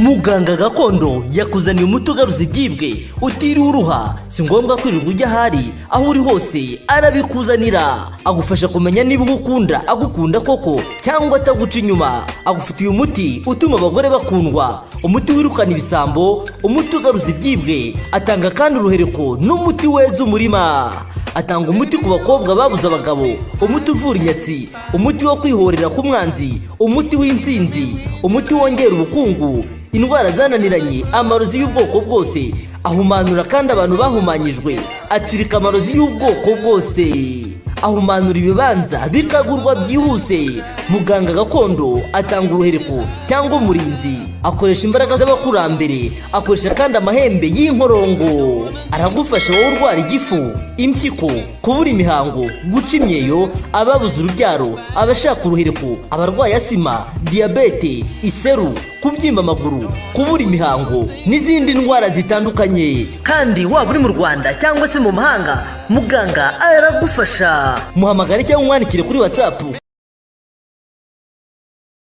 Muganga gakondo yakuzaniye umuti ugaruza ibyibwe utiriwe uruha. Si ngombwa kwirirwa ujya ahari, aho uri hose arabikuzanira. Agufasha kumenya niba ugukunda agukunda koko cyangwa ataguca inyuma. Agufitiye umuti utuma abagore bakundwa, umuti wirukana ibisambo, umuti ugaruza ibyibwe. Atanga kandi uruhereko n'umuti weza umurima. Atanga umuti ku bakobwa babuze abagabo, umuti uvura inyatsi, umuti wo kwihorera ku mwanzi, umuti w'intsinzi, umuti wongera ubukungu, indwara zananiranye, amarozi y'ubwoko bwose. Ahumanura kandi abantu bahumanyijwe, atsirika amarozi y'ubwoko bwose, ahumanura ibibanza bikagurwa byihuse. Muganga gakondo atanga uruhereko cyangwa umurinzi, akoresha imbaraga z'abakurambere, akoresha kandi amahembe y'inkorongo. Aragufasha wowe urwara igifu, impyiko, kubura imihango, guca imyeyo, ababuze urubyaro, abashaka uruhereko, abarwaye asima, diyabete, iseru, kubyimba amaguru, kubura imihango n'izindi ndwara zitandukanye. Kandi waba uri mu Rwanda cyangwa se mu mahanga, muganga aragufasha. Muhamagare cyangwa umwandikire kuri WhatsApp.